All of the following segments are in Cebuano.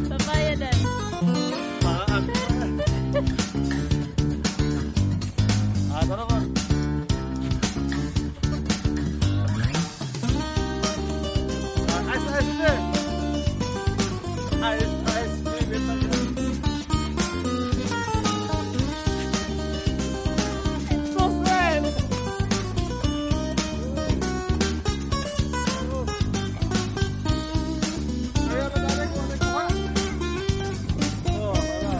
Papaya dan. Paak. Ah, tara ko. Ah, ice, ice, ice. Ice, ice, baby. So friend. Kaya madami ko nagkuha. Oh, wala.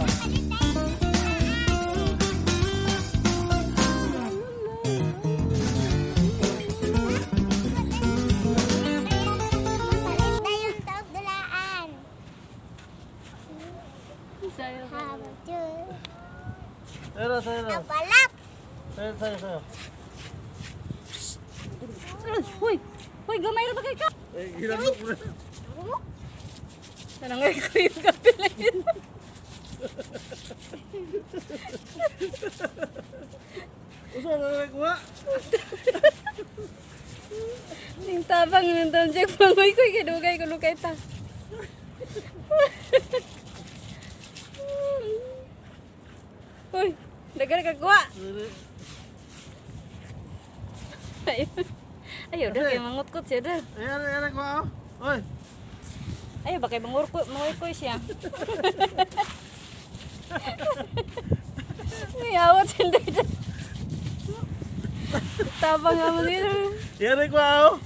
Palit na yung tawag dulaan. Sayo ba? Habdo. Sayo, sayo. Nabalap. Sayo, sayo, sayo. Hoy! Hoy, gamay ra ba kay ka? Eh, ginanok mo na. Tanangay ko yung kape lang yun. Usa na nagkuha. Yung tabang ng taon Jack pangoy ko kidugay ko lukay ta. Hoy, dagar ka kuha. Ayaw. Ayaw dah kay mangutkot siya dah. Ayan, ayan, nagkuha. Oh. Oy. Ayaw ba kay mangurko mangoy siya. May awat siya dito. Tabang nga mo dito. Ayan, nagkuha. Oh.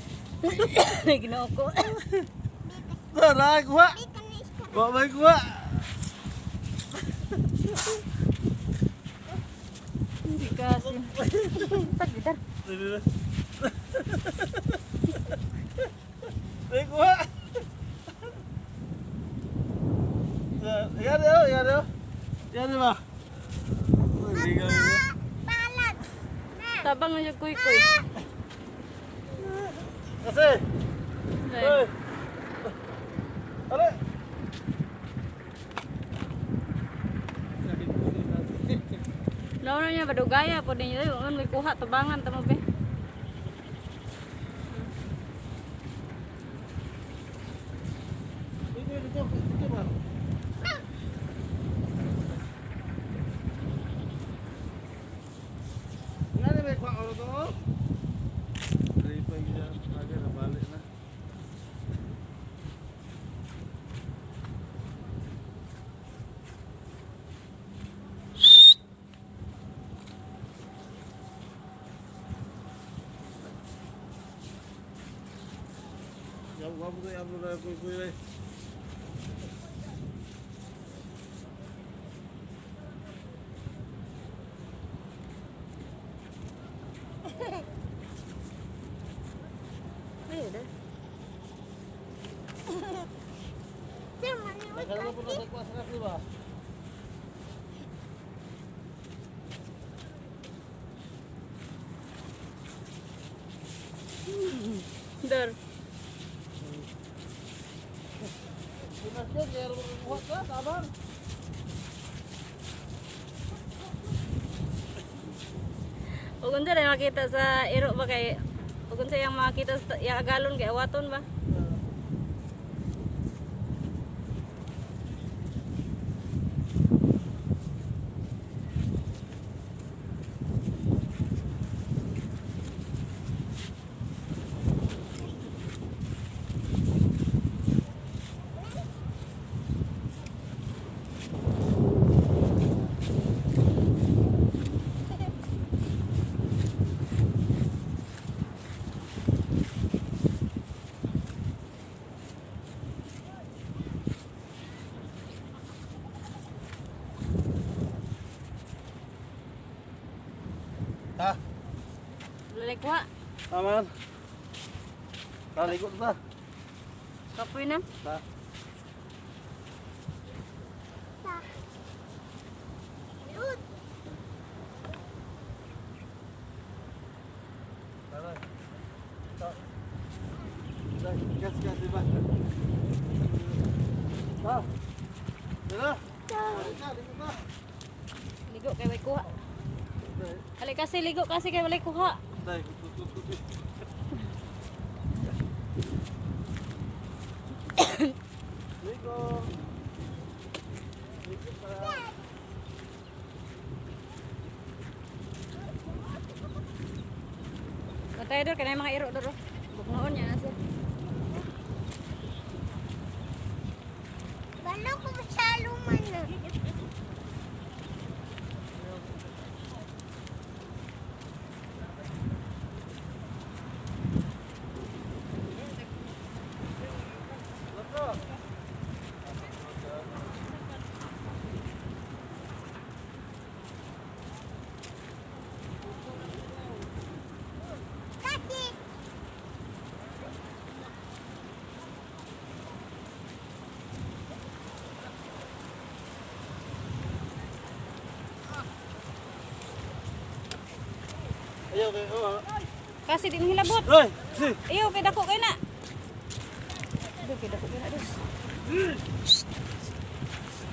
Ginoo ko. Tara, nagkuha. Wa may kuha. Hindi kasi. Tag gitar. Nagkuha. Ayan, ayan, ayan, ayan. Ayan ba? Hindi ka. Balat. Tabang na siya kuy-kuy. Kasi. Oy. Are. Lawan niya badugaya po ninyo. Yun, may kuha tabangan tamo be. Dito, dito, dito ba? Nga ni may kuha ko to? Ay, pa gina, aga na balik na. Yaw, yaw, yaw, yaw, yaw, yaw, yaw. Ayun dah. Sir, maniwat Nagkaroon po na sa kuha sa kasi ba? Dar. Pinasyo, kaya kuha ka, tabang. Ug unsa na makita sa iro ba kay ug unsa yang makita sa yang agalon kay awaton ba? Ha? Lalay kuha. Aman. Talikod na. Kapoy na. Ta. Lut. Tara. Ta. Gas, gas, diba? Ta. Tara. Tara, likod na. Ligo kay way kuha. Ali kasi ligo kasi kay walay kuha. Tay, kut, kut, kut, kut. Ligo. Ligo pa. Batay dor kanay mga iro dor. Oh. Bugnoon niya na siya. Balo ko masyado man na. Laka. Kasi. Ayaw kay oh. Kasi di mo hilabot. Ay, si. Iyo kay dako kay na. Aduh, kay dako kay na dos.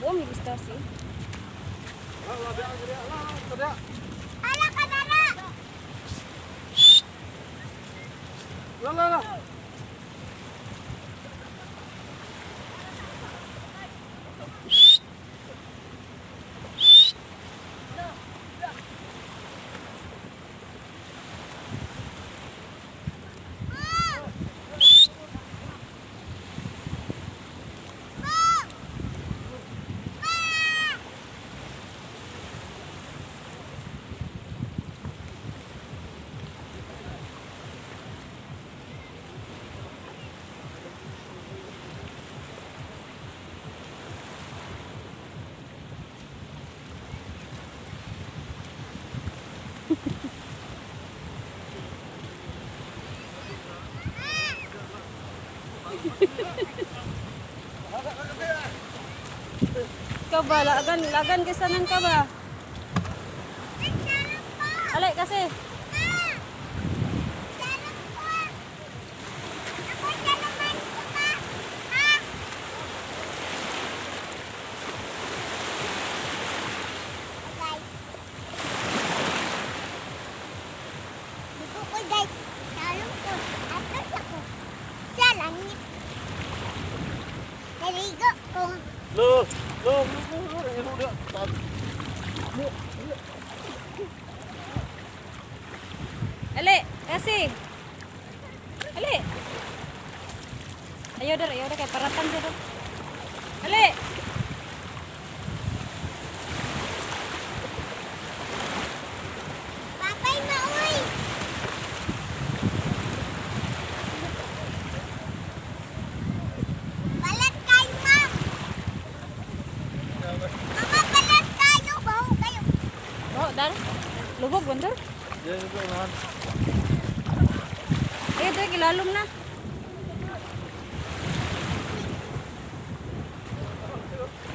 Buong gusto si. Ala, ala, ala, ala. Ala ka dara. La la la. Ikaw ba lagan lagan kay sanan ka ba? Alay kasi. Ako saluman ko pa. Ha? Guys. Dito ko guys. Salong ko. Atos ako. Sa langit. Naligo ko. Lo, lo, lo, lo, lo, lo. Ali kasi. Ali. Ayaw dar kay paratan siya dor. Ali. Papay maoy. Balat kayo, ma'am. Mama, balat kayo. Baho kayo. Oh, dar. Lubog bandar. Diyan ito unahan. Ayaw dar gilalom na.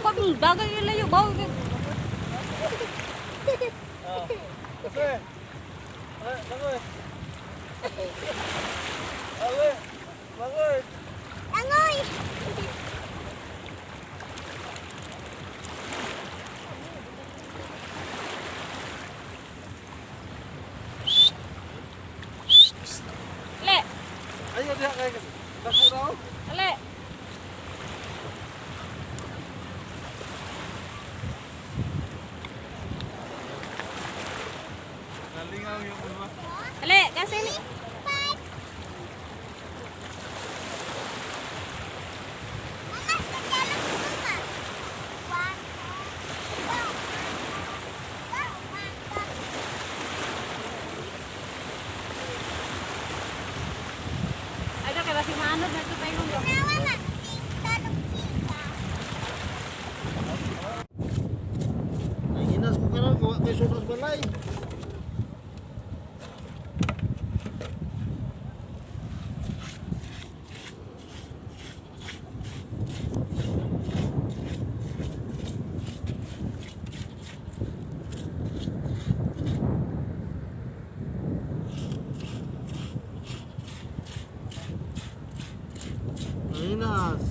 Pag bagay yung layo, bawo kay. Ah. Kasi. Ay, langoy. Ale, langoy. Langoy. Ali, Ayaw diha kay dako daw. ali. Nalingaw yung una. Ali, kasi ni. Five. Mama, sadyalong ko ba? One, two, one, one, two. Ay, dar kay basi maanod na ito tayo. Nawa na, ting talong chika. Nanginas ko karon gawa kay sunos balay. Nanginas.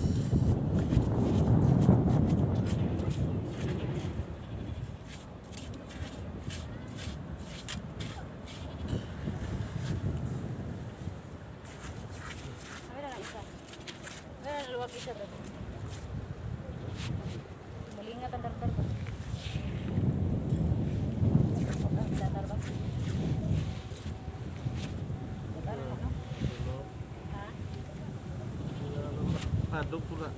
Hadlok ko na.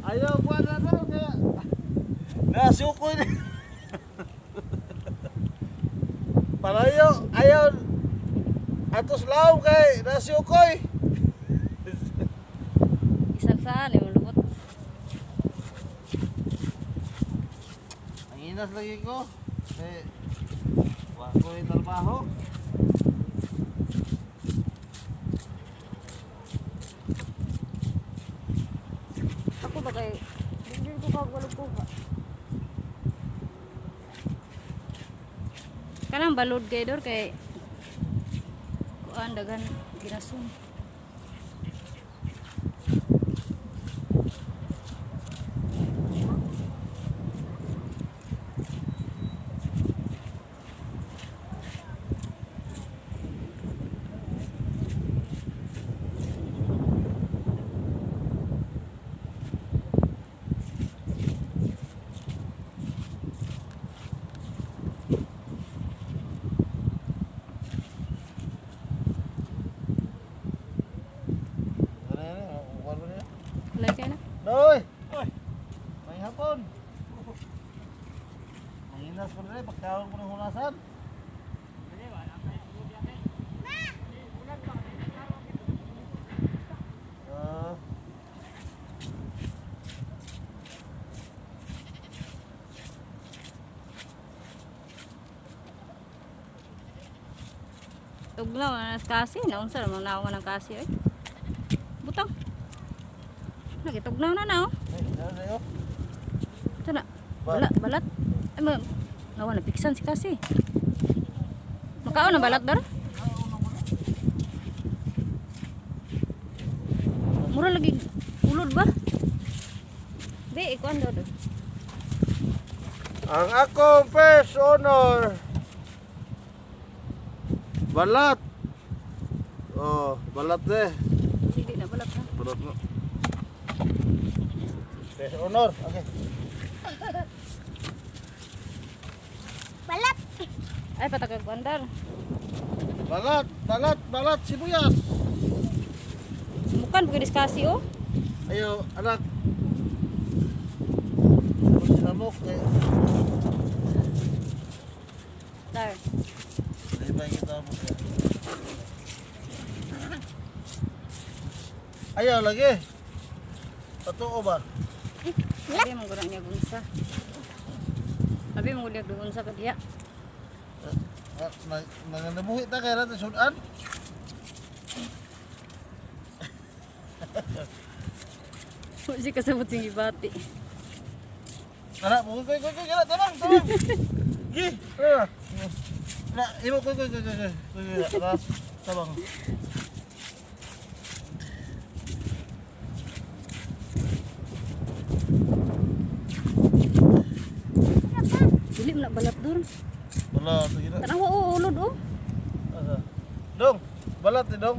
Ayaw ko na na kaya. Nasukoy na. Palayo, ayaw. Atos laom kay nasukoy. Isalsaan eh, malubot. Ang inas lagi ko. Eh, wa ko yung trabaho. Ako ba kay hindi ko kagwalog ko ba. Kanang balod kay dor kay kuan daghan ginasun. Ano yan? Kukuha mo niya? Walay kay na. Noy! Oy! May hapon! Manginas ko na rin, pagkaon ko ng hunasan. Ah, Tugnaw na sa kasi, naunsa naman nawa ng kasi oy. Butang. Nagitugnaw na na oh. ay, dala sa'yo. Ito na. Balat, balat. Ay, ma nawa na piksan si kasi. Makaon na balat dar? Mura lagi ulod ba? Be, ikuan daw do. Ang akong first honor. Balat. Oh, balat eh. Sige na balat ha. Balat mo. First honor. Okay. Balat. Ay patagag kuan dar. Balat, balat, balat, sibuyas. Sumukan pud kasi oh. Ayaw, anak. Sinamok eh. Dar. Di ba kita mo? Ayaw lagi. Totoo ba? Abi mo guna niya gunsa. Abi mo guna gunsa pa diya. Nanganabuhi ta kaya natin sudan. Wa siya kasabot sing gibati. Anak, koy koy koy koy, tabang, tabang. Gi, ano? Na, imo koy koy koy koy koy. Koy, koy, tabang. Dili mo na balat dor. Wala, sige na. Tanawa oh, ulod oh. Asa? Dong, balat ni dong.